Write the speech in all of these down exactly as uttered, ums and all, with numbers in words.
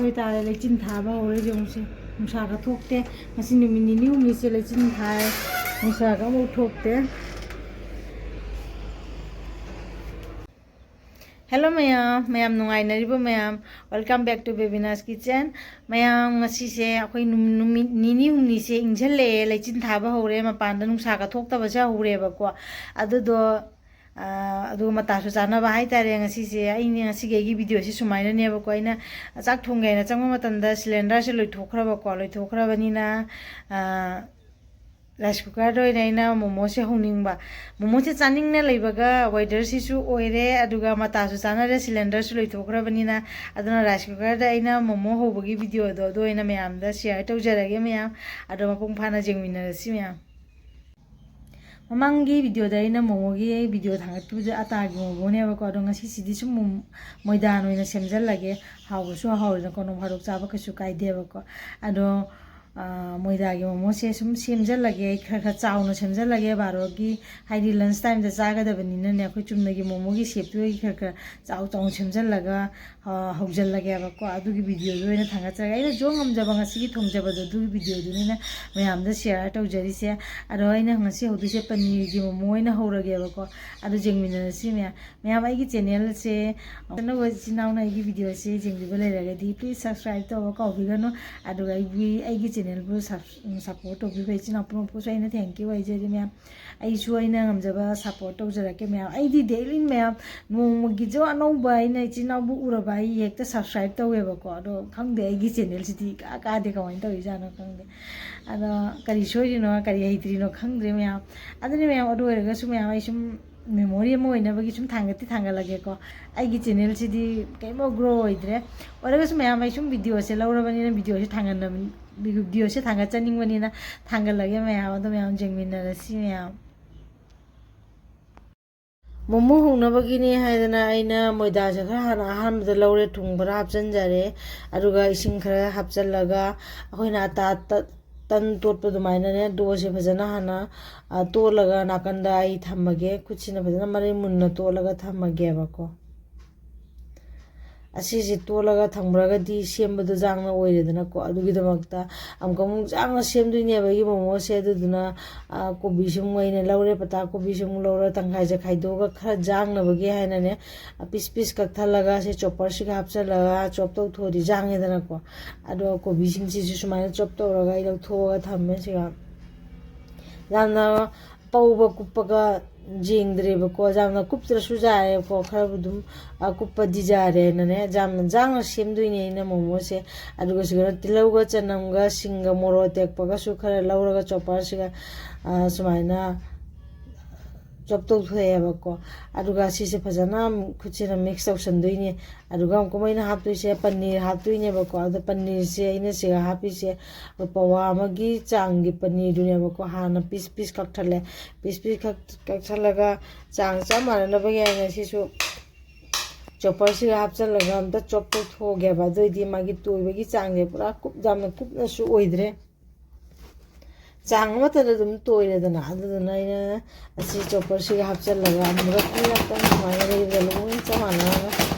ꯍꯥꯏꯇꯥꯔꯦ, ꯂꯩꯆꯤꯟ ꯊꯥꯕ ꯍꯧꯔꯦ꯫ ꯌꯦꯡꯉꯨꯁꯦ, ꯅꯨꯡꯁꯥꯒ ꯊꯣꯛꯇꯦ꯫ ꯉꯁꯤ ꯅꯨꯃꯤꯠ ꯅꯤꯅꯤ ꯍꯨꯝꯅꯤꯁꯦ ꯂꯩꯆꯤꯟ ꯊꯥꯏ, ꯅꯨꯡꯁꯥꯒ ꯑꯃꯨꯛ ꯊꯣꯛꯇꯦ꯫ ꯍꯦꯜꯂꯣ ꯃꯌꯥꯝ, ꯃꯌꯥꯝ ꯅꯨꯡꯉꯥꯏꯅꯔꯤꯕꯣ ꯃꯌꯥꯝ? Welcome back to Bebina's Kitchen꯫ ꯃꯌꯥꯝ, ꯉꯁꯤꯁꯦ ꯑꯩꯈꯣꯏ ꯅꯨꯝ-, ꯅꯨꯃꯤꯠ ꯅꯤꯅꯤ ꯍꯨꯝꯅꯤꯁꯦ ꯏꯪꯁꯜꯂꯛꯑꯦ, ꯂꯩꯆꯤꯟ ꯊꯥꯕ ꯍꯧꯔꯦ, ꯃꯄꯥꯟꯗ ꯅꯨꯡꯁꯥꯒ ꯊꯣꯛꯇꯕꯁꯦ ꯍꯧꯔꯦꯕꯀꯣ꯫ ꯑꯗꯨꯗꯣ, ꯑꯥ, ꯑꯗꯨꯒ ꯃꯇꯥꯁꯨ ꯆꯥꯅꯕ ꯍꯥꯏꯇꯥꯔꯦ꯫ ꯉꯁꯤꯁꯦ ꯑꯩꯅ, ꯉꯁꯤꯒꯤ ꯑꯩꯒꯤ ꯚꯤꯗꯤꯑꯣꯁꯤ ꯁꯨꯃꯥꯏꯅꯅꯦꯕꯀꯣ꯫ ꯑꯩꯅ ꯆꯥꯛ ꯊꯣꯡꯒꯦ ꯍꯥꯏꯅ ꯆꯪꯕ ꯃꯇꯝꯗ ꯁꯤꯂꯤꯟꯗꯔꯁꯦ ꯂꯣꯏꯊꯣꯛꯈ꯭ꯔꯕꯀꯣ꯫ ꯂꯣꯏꯊꯣꯛꯈ꯭ꯔꯕꯅꯤꯅ, ꯑꯥ, ꯔꯥꯏꯁ ꯀꯨꯀꯔꯗ ꯑꯣꯏꯅ ꯑꯩꯅ ꯃꯣꯃꯣꯁꯦ ꯍꯧꯅꯤꯡꯕ꯫ ꯃꯣꯃꯣꯁꯦ ꯆꯥꯅꯤꯡꯅ ꯂꯩꯕꯒ ꯋꯦꯗꯔꯁꯤꯁꯨ ꯑꯣꯏꯔꯦ, ꯑꯗꯨꯒ ꯃꯇꯥꯁꯨ ꯆꯥꯅꯔꯦ, ꯁꯤꯂꯤꯟꯗꯔꯁꯨ ꯂꯣꯏꯊꯣꯛꯈ꯭ꯔꯕꯅꯤꯅ꯫ ꯑꯗꯨꯅ ꯔꯥꯏꯁ ꯀꯨꯀꯔꯗ ꯑꯩꯅ ꯃꯣꯃꯣ ꯍꯧꯕꯒꯤ ꯚꯤꯗꯤꯑꯣꯗꯣ ꯑꯗꯨ ꯑꯣꯏꯅ ꯃꯌꯥꯝꯗ ꯁꯤꯌꯔ ꯇꯧꯖꯔꯒꯦ ꯃꯌꯥꯝ꯫ ꯑꯗꯣ ꯃꯄꯨꯡ ꯐꯥꯅ ꯌꯦꯡꯃꯤꯟꯅꯔꯁꯤ ꯃꯌꯥꯝ꯫ ꯃꯃꯥꯡꯒꯤ ꯚꯤꯗꯤꯑꯣꯗ ꯑꯩꯅ ꯃꯣꯃꯣꯒꯤ ꯚꯤꯗꯤꯑꯣ ꯊꯥꯒꯠꯈꯤꯕꯗ ꯑꯇꯥꯒꯤ ꯃꯣꯃꯣꯅꯦꯕꯀꯣ꯫ ꯑꯗꯣ ꯉꯁꯤꯁꯤꯗꯤ ꯁꯨꯝ ꯃꯣ-, ꯃꯣꯏꯗꯥꯅ ꯑꯣꯏꯅ ꯁꯦꯝꯖꯜꯂꯒꯦ꯫ ꯍꯥꯎꯕꯁꯨ ꯍꯥꯎꯔꯦꯅꯀꯣ, ꯅꯣꯡ ꯐꯥꯗꯣꯛ ꯆꯥꯕ ꯀꯩꯁꯨ ꯀꯥꯏꯗꯦꯕꯀꯣ꯫ ꯑꯗꯣ, ꯑꯥ, ꯃꯣꯏꯗꯥꯒꯤ ꯃꯣꯃꯣꯁꯦ ꯁꯨꯝ ꯁꯦꯝꯖꯜꯂꯒꯦ, ꯑꯩ ꯈꯔ ꯈꯔ ꯆꯥꯎꯅ ꯁꯦꯝꯖꯜꯂꯒꯦ꯫ ꯕꯥꯔꯣꯒꯤ, ꯍꯥꯏꯗꯤ ꯂꯟꯁ ꯇꯥꯏꯝꯗ ꯆꯥꯒꯗꯕꯅꯤꯅꯅꯦ, ꯑꯩꯈꯣꯏ ꯆꯨꯝꯅꯒꯤ ꯃꯣꯃꯣꯒꯤ ꯁꯦꯞꯇꯨ ꯑꯩ ꯈꯔ ꯈꯔ ꯆꯥꯎ ꯆꯥꯎꯅ ꯁꯦꯝꯖꯜꯂꯒ, ꯑꯥ, ꯍꯧꯖꯜꯂꯒꯦꯕꯀꯣ꯫ ꯑꯗꯨꯒꯤ ꯚꯤꯗꯤꯑꯣꯗꯨ ꯑꯣꯏꯅ ꯊꯥꯡꯒꯠꯆꯔꯒꯦ꯫ ꯑꯩꯅ ꯖꯣ ꯉꯝꯖꯕ ꯉꯁꯤꯒꯤ ꯊꯣꯡꯖꯕꯗꯣ ꯑꯗꯨꯒꯤ ꯚꯤꯗꯤꯑꯣꯗꯨꯅꯤꯅ ꯃꯌꯥꯝꯗ ꯁꯤꯌꯔ ꯇꯧꯖꯔꯤꯁꯦ꯫ ꯑꯗꯣ ꯑꯩꯅ ꯉꯁꯤ ꯍꯧꯗꯣꯏꯁꯦ ꯄꯅꯤꯔꯒꯤ ꯃꯣꯃꯣ ꯑꯣꯏꯅ ꯍꯧꯔꯒꯦꯕꯀꯣ꯫ ꯑꯗꯨ ꯌꯦꯡꯃꯤꯟꯅꯔꯁꯤ ꯃꯌꯥꯝ꯫ ꯃꯌꯥꯝ, ꯑꯩꯒꯤ ꯆꯦꯅꯦꯜꯁꯦ ꯑꯅꯧꯕ ꯏꯆꯤꯟ ꯏꯅꯥꯎꯅ ꯑꯩꯒꯤ ꯚꯤꯗꯤꯑꯣꯁꯦ ꯌꯦꯡꯕꯤꯕ ꯂꯩꯔꯒꯗꯤ, please subscribe ꯇꯧꯕ ꯀꯥꯎꯕꯤꯒꯅꯨ꯫ ꯑꯗꯨꯒ ꯑꯩꯒꯤ, ꯑꯩꯒꯤ ꯆꯦꯅꯦꯜꯕꯨ ꯁꯞ-, ꯁꯞꯄꯣꯔꯠ ꯇꯧꯕꯤꯕ ꯏꯆꯤꯟ ꯏꯅꯥꯎ ꯄꯨꯝꯅꯃꯛꯄꯨꯁꯨ ꯑꯩꯅ thank you ꯍꯥꯏꯖꯔꯤ ꯃꯌꯥꯝ꯫ ꯑꯩꯁꯨ ꯑꯩꯅ ꯉꯝꯖꯕ ꯁꯞꯄꯣꯔꯠ ꯇꯧꯖꯔꯛꯀꯦ ꯃꯌꯥꯝ꯫ ꯑꯩꯗꯤ ꯗꯦꯂꯤ ꯃꯌꯥꯝ, ꯅꯣꯡꯃꯒꯤꯁꯨ ꯑꯅꯧꯕ ꯑꯩꯅ ꯏꯆꯤꯟ ꯏꯅꯥꯎꯕꯨ ꯎꯔꯕ ꯑꯩ ꯍꯦꯛꯇ ꯁꯞꯁꯀ꯭ꯔꯥꯏꯞ ꯇꯧꯋꯦꯕꯀꯣ꯫ ꯑꯗꯣ ꯈꯪꯗꯦ, ꯑꯩꯒꯤ ꯆꯦꯅꯦꯜꯁꯤꯗꯤ ꯏꯀꯥ ꯀꯥꯗꯦ, ꯀꯃꯥꯏꯅ ꯇꯧꯔꯤꯖꯥꯠꯅꯣ ꯈꯪꯗꯦ꯫ ꯑꯗꯣ ꯀꯔꯤ ꯁꯣꯏꯔꯤꯅꯣ, ꯀꯔꯤ ꯍꯩꯇ꯭ꯔꯤꯅꯣ ꯈꯪꯗ꯭ꯔꯦ ꯃꯌꯥꯝ꯫ ꯑꯗꯨꯅꯤ ꯃꯌꯥꯝ, ꯑꯗꯨ ꯑꯣꯏꯔꯒꯁꯨ ꯃꯌꯥꯝ, ꯑꯩ ꯁꯨꯝ ꯃꯦꯃꯣꯔꯤ ꯑꯃ ꯑꯣꯏꯅꯕꯒꯤ ꯁꯨꯝ ꯊꯥꯡꯒꯠꯇꯤ ꯊꯥꯡꯒꯠꯂꯒꯦꯀꯣ꯫ ꯑꯩꯒꯤ ꯆꯦꯅꯦꯜꯁꯤꯗꯤ ꯀꯩꯝꯃ ꯒ꯭ꯔꯣ ꯑꯣꯏꯗ꯭ꯔꯦ꯫ ꯑꯣꯏꯔꯒꯁꯨ ꯃꯌꯥꯝ, ꯑꯩ ꯁꯨꯝ ꯚꯤꯗꯤꯑꯣꯁꯦ ꯂꯧꯔꯕꯅꯤꯅ, ꯚꯤꯗꯤꯑꯣꯁꯦ ꯊꯥꯡꯒꯠꯅꯕ-, ꯚꯤꯗꯤꯑꯣꯁꯦ ꯊꯥꯡꯒꯠꯆꯅꯤꯡꯕꯅꯤꯅ ꯊꯥꯡꯒꯠꯂꯒꯦ ꯃꯌꯥꯝ꯫ ꯑꯗꯣ ꯃꯌꯥꯝ ꯌꯦꯡꯃꯤꯟꯅꯔꯁꯤ ꯃꯌꯥꯝ꯫ ꯃꯣꯃꯣ ꯍꯧꯅꯕꯒꯤꯅꯤ ꯍꯥꯏꯗꯅ ꯑꯩꯅ ꯃꯣꯏꯗꯥꯁꯦ ꯈꯔ ꯍꯥꯟꯅ ꯑꯍꯥꯟꯕꯗ ꯂꯧꯔꯦ, ꯊꯨꯝ ꯈꯔ ꯍꯥꯞꯆꯤꯟꯖꯔꯦ꯫ ꯑꯗꯨꯒ ꯏꯁꯤꯡ ꯈꯔ ꯍꯥꯞꯆꯤꯜꯂꯒ ꯑꯩꯈꯣꯏꯅ ꯑꯇꯥ ꯇ-, ꯇꯟ ꯇꯣꯠꯄ ꯑꯗꯨꯃꯥꯏꯅꯅꯦ, ꯗꯣꯁꯦ ꯐꯖꯅ ꯍꯥꯟꯅ, ꯑ, ꯇꯣꯠꯂꯒ ꯅꯥꯀꯟꯗ ꯑꯩ ꯊꯝꯃꯒꯦ꯫ ꯈꯨꯠꯁꯤꯅ ꯐꯖꯅ ꯃꯔꯩ ꯃꯨꯟꯅ ꯇꯣꯠꯂꯒ ꯊꯝꯃꯒꯦꯕꯀꯣ꯫ ꯑꯁꯤꯁꯦ ꯇꯣꯠꯂꯒ ꯊꯝꯈ꯭ꯔꯒꯗꯤ ꯁꯦꯝꯕꯗꯣ ꯌꯥꯡꯅ ꯑꯣꯏꯔꯦꯗꯅꯀꯣ꯫ ꯑꯗꯨꯒꯤꯗꯃꯛꯇ ꯑꯃꯨꯛꯀ ꯑꯃꯨꯛ ꯌꯥꯡꯅ ꯁꯦꯝꯗꯣꯏꯅꯦꯕ ꯑꯩꯒꯤ ꯃꯣꯃꯣꯁꯦ꯫ ꯑꯗꯨꯗꯨꯅ, ꯑ, ꯀꯣꯕꯤꯁꯨ ꯑꯃꯨꯛ ꯑꯩꯅ ꯂꯧꯔꯦ, ꯄꯇꯥ ꯀꯣꯕꯤꯁꯨ ꯑꯃꯨꯛ ꯂꯧꯔ ꯇꯪꯈꯥꯏꯁꯦ ꯈꯥꯏꯗꯣꯛꯑꯒ ꯈꯔ ꯌꯥꯡꯅꯕꯒꯤ ꯍꯥꯏꯅꯅꯦ, ꯑ, ꯄꯤꯁ ꯄꯤꯁ ꯀꯛꯊꯠꯂꯒ ꯁꯤ ꯆꯣꯞꯄꯔꯁꯤꯒ ꯍꯥꯞꯆꯤꯜꯂꯒ ꯆꯣꯞ ꯇꯧꯊꯣꯛꯑꯗꯤ ꯌꯥꯡꯉꯦꯗꯅꯀꯣ꯫ ꯑꯗꯣ ꯀꯣꯕꯤꯁꯤꯡꯁꯤꯁꯨ ꯁꯨꯃꯥꯏꯅ ꯆꯣꯞ ꯇꯧꯔꯒ ꯑꯩ ꯂꯧꯊꯣꯛꯑꯒ ꯊꯝꯃꯦ ꯁꯤꯒ꯫ ꯌꯥꯝꯅ ꯄꯧꯕ ꯀꯨꯞꯄꯒ ꯌꯦꯡꯗ꯭ꯔꯦꯕꯀꯣ, ꯌꯥꯝꯅ ꯀꯨꯞꯇ꯭ꯔꯁꯨ ꯌꯥꯔꯦꯕꯀꯣ, ꯈꯔꯕꯨ ꯑꯗꯨꯝ, ꯑ, ꯀꯨꯞꯄꯗꯤ ꯌꯥꯔꯦ ꯍꯥꯏꯅꯅꯦ, ꯌꯥꯝꯅ ꯌꯥꯡꯅ ꯁꯦꯝꯗꯣꯏꯅꯦ ꯑꯩꯅ ꯃꯣꯃꯣꯁꯦ꯫ ꯑꯗꯨꯒ ꯁꯤꯗ ꯇꯤꯜꯍꯧꯒ ꯆꯅꯝꯒ ꯁꯤꯡꯒ ꯃꯣꯔꯣꯛ ꯑꯇꯦꯛꯄꯒꯁꯨ ꯈꯔ ꯂꯧꯔꯒ ꯆꯣꯞꯄꯔꯁꯤꯒ, ꯑ, ꯁꯨꯃꯥꯏꯅ ꯆꯣꯞ ꯇꯧꯊꯣꯛꯑꯦꯕꯀꯣ꯫ ꯑꯗꯨꯒ ꯁꯤꯁꯦ ꯐꯖꯅ ꯈꯨꯠꯁꯤꯅ ꯃꯤꯛꯁ ꯇꯧꯁꯟꯗꯣꯏꯅꯦ꯫ ꯑꯗꯨꯒ ꯑꯃꯨꯛꯀ ꯑꯩꯅ ꯍꯥꯞꯇꯣꯏꯁꯦ ꯄꯅꯤꯔ ꯍꯥꯞꯇꯣꯏꯅꯦꯕꯀꯣ꯫ ꯑꯗꯣ ꯄꯅꯤꯔꯁꯦ ꯑꯩꯅ ꯁꯤꯒ ꯍꯥꯞꯄꯤꯁꯦ ꯄꯋꯥ ꯑꯃꯒꯤ ꯆꯥꯡꯒꯤ ꯄꯅꯤꯔꯗꯨꯅꯦꯕꯀꯣ꯫ ꯍꯥꯟꯅ ꯄꯤꯁ ꯄꯤꯁ ꯀꯛꯊꯠꯂꯦ꯫ ꯄꯤꯁ ꯄꯤꯁ ꯀꯛ-, ꯀꯛꯊꯠꯂꯒ ꯆꯥꯡ ꯆꯞ ꯃꯥꯟꯅꯅꯕꯒꯤ ꯑꯩꯅ ꯁꯤꯁꯨ ꯆꯣꯞꯄꯔꯁꯤꯒ ꯍꯥꯞꯆꯤꯜꯂꯒ ꯑꯝꯇ ꯆꯣꯞ ꯇꯧꯊꯣꯛꯑꯒꯦꯕ꯫ ꯑꯗꯨꯑꯣꯏꯗꯤ ꯃꯥꯒꯤ ꯇꯣꯏꯕꯒꯤ ꯆꯥꯡꯁꯦ ꯄꯨꯔꯥ ꯀꯨꯞ-, ꯌꯥꯝꯅ ꯀꯨꯞꯅꯁꯨ ꯑꯣꯏꯗ꯭ꯔꯦ, ꯆꯥꯡ ꯑꯃꯠꯇꯗ ꯑꯗꯨꯝ ꯇꯣꯏꯔꯦꯗꯅ꯫ ꯑꯗꯨꯗꯨꯅ ꯑꯩꯅ ꯑꯁꯤ ꯆꯣꯞꯄꯔꯁꯤꯒ ꯍꯥꯞꯆꯤꯜꯂꯒ ꯑꯃꯨꯔꯛ ꯑꯅꯤꯔꯛꯇꯪ ꯁꯨꯃꯥꯏꯅ ꯂꯩꯕꯗ ꯂꯣꯏ ꯆꯞ ꯃꯥꯟꯅꯅ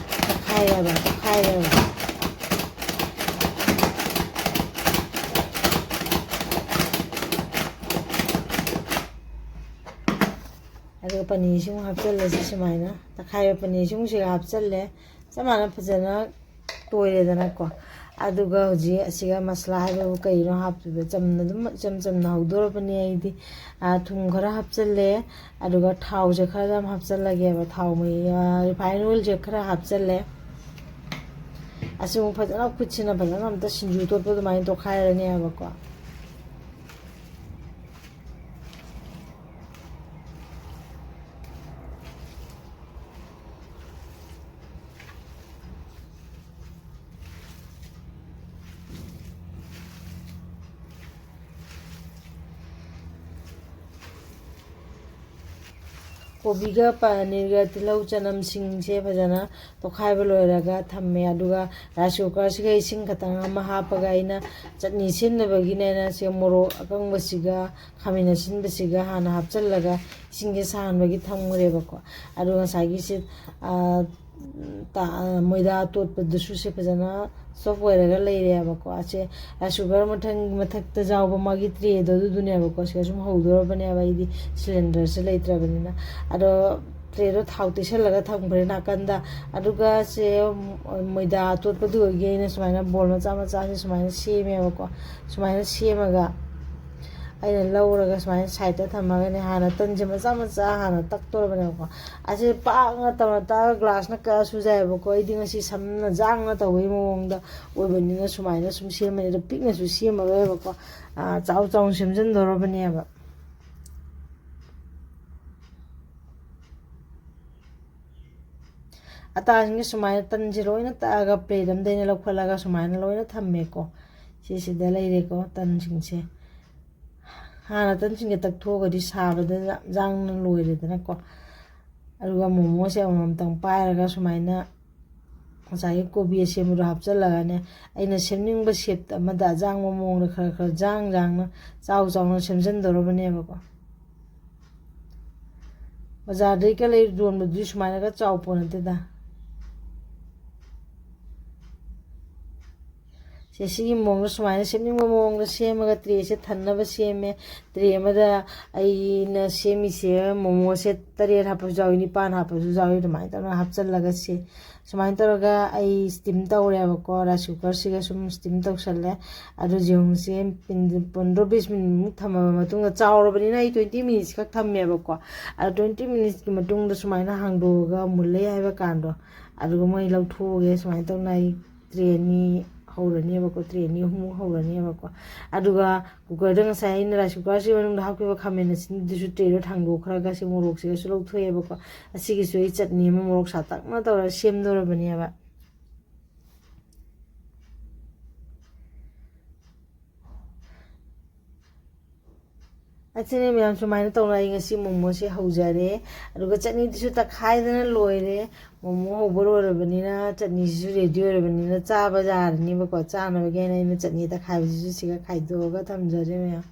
ꯇꯛꯈꯥꯏꯔꯦꯕ, ꯇꯛꯈꯥꯏꯔꯦꯕ꯫ ꯑꯗꯨꯒ ꯄꯅꯤꯔꯁꯤ ꯑꯃꯨꯛ ꯍꯥꯞꯆꯤꯜꯂꯁꯤ ꯁꯨꯃꯥꯏꯅ꯫ ꯇꯛꯈꯥꯏꯕ ꯄꯅꯤꯔꯁꯤ ꯑꯃꯨꯛ ꯁꯤꯒ ꯍꯥꯞꯆꯤꯜꯂꯦ꯫ ꯆꯞ ꯃꯥꯟꯅ ꯐꯖꯅ ꯇꯣꯏꯔꯦꯗꯅꯀꯣ꯫ ꯑꯗꯨꯒ ꯍꯧꯖꯤꯛ ꯑꯁꯤꯒ ꯃꯁꯂꯥ ꯍꯥꯏꯕꯕꯨ ꯀꯩꯅꯣ ꯍꯥꯞꯇꯣꯏꯕ? ꯆꯝꯅ ꯑꯗꯨꯝ ꯏꯆꯝ ꯆꯝꯅ ꯍꯧꯗꯣꯔꯕꯅꯤ ꯑꯩꯗꯤ꯫ ꯑꯥ, ꯊꯨꯝ ꯈꯔ ꯍꯥꯞꯆꯤꯜꯂꯦ꯫ ꯑꯗꯨꯒ ꯊꯥꯎꯁꯦ ꯈꯔ ꯌꯥꯝ ꯍꯥꯞꯆꯤꯜꯂꯒꯦꯕ꯫ ꯊꯥꯎ ꯃꯍꯤ, ꯑꯥ, ꯔꯤꯐꯥꯏꯟ ꯑꯣꯏꯜꯁꯦ ꯈꯔ ꯍꯥꯞꯆꯤꯜꯂꯦ꯫ ꯑꯁꯤ ꯑꯃꯨꯛ ꯐꯖꯅ ꯈꯨꯠꯁꯤꯅ ꯐꯖꯅ ꯑꯝꯇ ꯁꯤꯡꯖꯨ ꯇꯣꯠꯄ ꯑꯗꯨꯃꯥꯏꯅ ꯇꯣꯠꯈꯥꯏꯔꯅꯦꯕꯀꯣ꯫ ꯀꯣꯕꯤꯒ ꯄꯅꯤꯔꯒ ꯇꯤꯜꯍꯧ ꯆꯅꯝꯁꯤꯡꯁꯦ ꯐꯖꯅ ꯇꯣꯠꯈꯥꯏꯕ ꯂꯣꯏꯔꯒ ꯊꯝꯃꯦ꯫ ꯑꯗꯨꯒ ꯔꯥꯏꯁ ꯀꯨꯀꯔꯁꯤꯒ ꯏꯁꯤꯡ ꯈꯇꯪ ꯑꯃ ꯍꯥꯞꯄꯒ ꯑꯩꯅ ꯆꯠꯅꯤ ꯁꯦꯝꯅꯕꯒꯤꯅꯦꯅ ꯁꯤ ꯃꯣꯔꯣꯛ ꯑꯀꯪꯕꯁꯤꯒ ꯈꯥꯃꯦꯟ ꯑꯁꯤꯟꯕꯁꯤꯒ ꯍꯥꯟꯅ ꯍꯥꯞꯆꯤꯜꯂꯒ ꯏꯁꯤꯡꯁꯦ ꯁꯥꯍꯟꯕꯒꯤ ꯊꯝꯈ꯭ꯔꯦꯕꯀꯣ꯫ ꯑꯗꯨꯒ ꯉꯁꯥꯏꯒꯤ ꯁꯤ, ꯑ, ꯃꯣꯏꯗꯥ ꯇꯣꯠꯄꯗꯨꯁꯨ ꯁꯦ ꯐꯖꯅ ꯁꯣꯐ ꯑꯣꯏꯔꯒ ꯂꯩꯔꯦꯕꯀꯣ꯫ ꯑꯁꯦ ꯔꯥꯏꯁ ꯀꯨꯀꯔ ꯃꯊꯪ ꯃꯊꯛꯇ ꯌꯥꯎꯕ ꯃꯥꯒꯤ ꯇ꯭ꯔꯦꯗꯣ ꯑꯗꯨꯗꯨꯅꯦꯕꯀꯣ꯫ ꯁꯤꯗ ꯁꯨꯝ ꯍꯧꯗꯣꯔꯕꯅꯦꯕ ꯑꯩꯗꯤ ꯁꯤꯂꯤꯟꯗꯔꯁꯦ ꯂꯩꯇ꯭ꯔꯕꯅꯤꯅ꯫ ꯑꯗꯣ ꯇ꯭ꯔꯦꯗꯣ ꯊꯥꯎ ꯇꯩꯁꯜꯂꯒ ꯊꯝꯈ꯭ꯔꯦ ꯅꯥꯀꯟꯗ꯫ ꯑꯗꯨꯒ ꯁꯦ ꯃꯣꯏꯗꯥ ꯇꯣꯠꯄꯗꯨ ꯑꯣꯏꯒꯤ ꯑꯩꯅ ꯁꯨꯃꯥꯏꯅ ꯕꯣꯜ ꯃꯆꯥ ꯃꯆꯥꯁꯦ ꯁꯨꯃꯥꯏꯅ ꯁꯦꯝꯃꯦꯕꯀꯣ꯫ ꯁꯨꯃꯥꯏꯅ ꯁꯦꯝꯃꯒ ꯑꯩꯅ ꯂꯧꯔꯒ ꯁꯨꯃꯥꯏꯅ ꯁꯥꯏꯗꯇ ꯊꯝꯃꯒꯅꯦ, ꯍꯥꯟꯅ ꯇꯟꯁꯦ ꯃꯆꯥ ꯃꯆꯥ ꯍꯥꯟꯅ ꯇꯛꯇꯣꯔꯕꯅꯦꯕꯀꯣ꯫ ꯑꯁꯤ ꯄꯥꯛꯅ ꯇꯧꯅ ꯇꯛꯑꯒ ꯒ꯭ꯂꯥꯁꯅ ꯀꯛꯑꯁꯨ ꯌꯥꯏꯑꯕꯀꯣ꯫ ꯑꯩꯗꯤ ꯉꯁꯤ ꯁꯝꯅ ꯌꯥꯡꯅ ꯇꯧꯕꯒꯤ ꯃꯑꯣꯡꯗ ꯑꯣꯏꯕꯅꯤꯅ ꯁꯨꯃꯥꯏꯅ ꯁꯨꯝ ꯁꯦꯝꯕꯅꯤ꯫ ꯑꯗꯣ ꯄꯤꯛꯅꯁꯨ ꯁꯦꯝꯃꯔꯣꯏꯕꯀꯣ꯫ ꯆꯥꯎ ꯆꯥꯎꯅ ꯁꯦꯝꯖꯤꯟꯗꯧꯔꯕꯅꯦꯕ꯫ ꯑꯇꯥꯁꯤꯡꯁꯦ ꯁꯨꯃꯥꯏꯅ ꯇꯟꯁꯦ ꯂꯣꯏꯅ ꯇꯛꯑꯒ ꯄ꯭ꯂꯦꯠ ꯑꯝꯗ ꯑꯩꯅ ꯂꯧꯈꯠꯂꯒ ꯁꯨꯃꯥꯏꯅ ꯂꯣꯏꯅ ꯊꯝꯃꯦꯀꯣ꯫ ꯁꯤꯁꯤꯗ ꯂꯩꯔꯦꯀꯣ ꯇꯟꯁꯤꯡꯁꯦ꯫ ꯍꯥꯟꯅ ꯇꯟꯁꯤꯡꯁꯦ ꯇꯛꯊꯣꯛꯑꯒꯗꯤ ꯁꯥꯕꯗ ꯌꯥꯡꯅ ꯂꯣꯏꯔꯦꯗꯅꯀꯣ꯫ ꯑꯗꯨꯒ ꯃꯣꯃꯣꯁꯦ ꯑꯃꯃꯝꯇꯪ ꯄꯥꯏꯔꯒ ꯁꯨꯃꯥꯏꯅ ꯉꯁꯥꯏꯒꯤ ꯀꯣꯕꯤ ꯑꯁꯦꯝꯕꯗꯣ ꯍꯥꯞꯆꯤꯜꯂꯒꯅꯦ, ꯑꯩꯅ ꯁꯦꯝꯅꯤꯡꯕ ꯁꯦꯞꯇ ꯑꯃꯗ ꯑꯖꯥꯡꯕ ꯃꯑꯣꯡꯗ ꯈꯔ ꯈꯔ ꯖꯥꯡ ꯖꯥꯡꯅ ꯆꯥꯎ ꯆꯥꯎꯅ ꯁꯦꯝꯖꯤꯟꯗꯧꯔꯕꯅꯦꯕꯀꯣ꯫ ꯕꯖꯥꯔꯗꯩꯒ ꯂꯩ ꯌꯣꯟꯕꯗꯨꯗꯤ ꯁꯨꯃꯥꯏꯅꯒ ꯆꯥꯎ ꯄꯣꯠ ꯅꯠꯇꯦꯗ꯫ ꯁꯦ ꯁꯤꯒꯤ ꯃꯑꯣꯡꯗ ꯁꯨꯃꯥꯏꯅ ꯁꯦꯝꯅꯤꯡꯕ ꯃꯑꯣꯡꯗ ꯁꯦꯝꯃꯒ ꯇ꯭ꯔꯦꯁꯦ ꯊꯟꯅꯕ ꯁꯦꯝꯃꯦ꯫ ꯇ꯭ꯔꯦ ꯑꯃꯗ ꯑꯩꯅ ꯁꯦꯝꯃꯤꯁꯦ ꯃꯣꯃꯣꯁꯦ ꯇꯔꯦꯠ ꯍꯥꯞꯄꯁꯨ ꯌꯥꯎꯏ, ꯅꯤꯄꯥꯟ ꯍꯥꯞꯄꯁꯨ ꯌꯥꯎꯏ꯫ ꯑꯗꯨꯃꯥꯏꯅ ꯇꯧꯔꯒ ꯍꯥꯞꯆꯤꯜꯂꯒ ꯁꯦ ꯁꯨꯃꯥꯏꯅ ꯇꯧꯔꯒ ꯑꯩ ꯁ꯭ꯇꯤꯝ ꯇꯧꯔꯦꯕꯀꯣ꯫ ꯔꯥꯏꯁ ꯀꯨꯀꯔꯁꯤꯒ ꯁꯨꯝ ꯁ꯭ꯇꯤꯝ ꯇꯧꯁꯜꯂꯦ꯫ ꯑꯗꯨ ꯌꯦꯡꯉꯨꯁꯦ, ꯄꯨꯟꯗ꯭ꯔꯣ ꯕꯤꯁ ꯃꯤꯅꯤꯠꯃꯨꯛ ꯊꯝꯃꯕ ꯃꯇꯨꯡꯗ, ꯆꯥꯎꯔꯕꯅꯤꯅ ꯑꯩ ꯇ꯭ꯋꯦꯟꯇꯤ ꯃꯤꯅꯤꯠꯁ ꯈꯛ ꯊꯝꯃꯦꯕꯀꯣ꯫ ꯑꯗꯣ ꯇ꯭ꯋꯦꯟꯇꯤ ꯃꯤꯅꯤꯠꯁꯀꯤ ꯃꯇꯨꯡꯗ ꯁꯨꯃꯥꯏꯅ ꯍꯥꯡꯗꯣꯛꯑꯒ ꯃꯨꯜꯂꯦ ꯍꯥꯏꯕ ꯀꯥꯟꯗꯣ, ꯑꯗꯨꯒ ꯃꯣꯏ ꯂꯧꯊꯣꯛꯑꯒꯦ꯫ ꯁꯨꯃꯥꯏꯅ ꯇꯧꯅ ꯑꯩ ꯇ꯭ꯔꯦ ꯑꯅꯤ ꯍꯧꯔꯅꯦꯕꯀꯣ꯫ ꯇ꯭ꯔꯦ ꯑꯅꯤ ꯑꯍꯨꯝꯃꯨꯛ ꯍꯧꯔꯅꯦꯕꯀꯣ꯫ ꯑꯗꯨꯒ ꯀꯨꯀꯔꯗ ꯉꯁꯥꯏ ꯑꯩꯅ ꯔꯥꯏꯁ ꯀꯨꯀꯔꯁꯤꯒꯤ ꯃꯅꯨꯡꯗ ꯍꯥꯞꯈꯤꯕ ꯈꯥꯃꯦꯟ ꯑꯁꯤꯟꯕꯤꯗꯨꯁꯨ ꯇ꯭ꯔꯦꯗꯣ ꯊꯥꯡꯗꯣꯛꯈ꯭ꯔꯒ ꯁꯤ ꯃꯣꯔꯣꯛꯁꯤꯒꯁꯨ ꯂꯧꯊꯣꯛꯑꯦꯕꯀꯣ꯫ ꯑꯁꯤꯒꯤꯁꯨ ꯑꯩ ꯆꯠꯅꯤ ꯑꯃ ꯃꯣꯔꯣꯛ ꯁꯥꯇꯛꯅ ꯇꯧꯔꯒ ꯁꯦꯝꯗꯧꯔꯕꯅꯦꯕ꯫ ꯑꯁꯤꯅꯦ ꯃꯌꯥꯝ, ꯁꯨꯃꯥꯏꯅ ꯇꯧꯅ ꯑꯩ ꯉꯁꯤ ꯃꯣꯃꯣꯁꯦ ꯍꯧꯖꯔꯦ꯫ ꯑꯗꯨꯒ ꯆꯠꯅꯤꯗꯨꯁꯨ ꯇꯛꯈꯥꯏꯗꯅ ꯂꯣꯏꯔꯦ꯫ ꯃꯣꯃꯣ ꯍꯧꯕ ꯂꯣꯏꯔꯕꯅꯤꯅ, ꯆꯠꯅꯤꯁꯤꯁꯨ ꯔꯦꯗꯤ ꯑꯣꯏꯔꯕꯅꯤꯅ ꯆꯥꯕ ꯌꯥꯔꯅꯦꯕꯀꯣ꯫ ꯆꯥꯅꯕꯒꯤ ꯍꯥꯏꯅ ꯑꯩꯅ ꯆꯠꯅꯤ ꯇꯛꯈꯥꯏꯕꯁꯤꯁꯨ ꯁꯤꯒ ꯈꯥꯏꯗꯣꯛꯑꯒ ꯊꯝꯖꯔꯦ ꯃꯌꯥꯝ꯫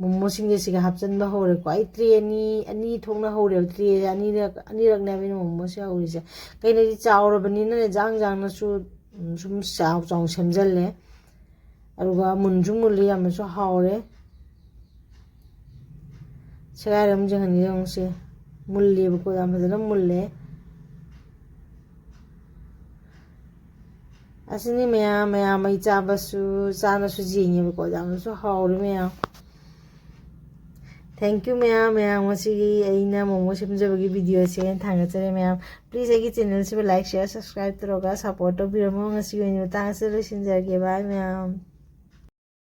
ꯃꯣꯃꯣꯁꯤꯡꯁꯦ ꯁꯤꯒ ꯍꯥꯞꯆꯤꯟꯕ ꯍꯧꯔꯦꯀꯣ꯫ ꯑꯩ ꯇ꯭ꯔꯦ ꯑꯅꯤ ꯑꯅꯤ ꯊꯣꯛꯅ ꯍꯧꯔꯦꯕ꯫ ꯇ꯭ꯔꯦꯁꯦ ꯑꯅꯤꯔꯛ ꯑꯅꯤꯔꯛꯅꯦꯕ ꯑꯩꯅ ꯃꯣꯃꯣꯁꯦ ꯍꯧꯔꯤꯁꯦ꯫ ꯀꯩꯅꯣꯗꯤ ꯆꯥꯎꯔꯕꯅꯤꯅꯅꯦ, ꯖꯥꯡ ꯖꯥꯡꯅꯁꯨ, ꯎꯝ, ꯁꯨꯝ ꯆꯥꯎ ꯆꯥꯎ ꯁꯦꯝꯖꯜꯂꯦ꯫ ꯑꯗꯨꯒ ꯃꯨꯟꯁꯨ ꯃꯨꯜꯂꯤ, ꯌꯥꯝꯅꯁꯨ ꯍꯥꯎꯔꯦ꯫ ꯁꯦꯒꯥꯏꯔ ꯑꯃꯨꯛ ꯌꯦꯡꯍꯟꯒꯦ ꯌꯦꯡꯉꯨꯁꯦ꯫ ꯃꯨꯜꯂꯦꯕꯀꯣ, ꯌꯥꯝ ꯐꯖꯅ ꯃꯨꯜꯂꯦ꯫ ꯑꯁꯤꯅꯤ ꯃꯌꯥꯝ, ꯃꯌꯥꯝ ꯑꯩ ꯆꯥꯕꯁꯨ, ꯆꯥꯅꯁꯨ ꯌꯦꯡꯉꯦꯕꯀꯣ, ꯌꯥꯝꯅꯁꯨ ꯍꯥꯎꯔꯦ ꯃꯌꯥꯝ꯫ Thank you ꯃꯌꯥꯝ, ꯃꯌꯥꯝ ꯉꯁꯤꯒꯤ ꯑꯩꯅ ꯃꯣꯃꯣ ꯁꯦꯝꯖꯕꯒꯤ videoꯁꯦ ꯊꯥꯒꯠꯆꯔꯤ ꯃꯌꯥꯝ꯫ Please ꯑꯩꯒꯤ channelꯁꯤꯕꯨ like, share, subscribe ꯇꯧꯔꯒ support ꯇꯧꯕꯤꯔꯝꯃꯣ꯫ ꯉꯁꯤꯒꯤ ꯑꯣꯏꯅ ꯃꯇꯥꯡ ꯑꯁꯤꯗ ꯂꯣꯏꯁꯤꯟꯖꯔꯒꯦ꯫ Bye ꯃꯌꯥꯝ꯫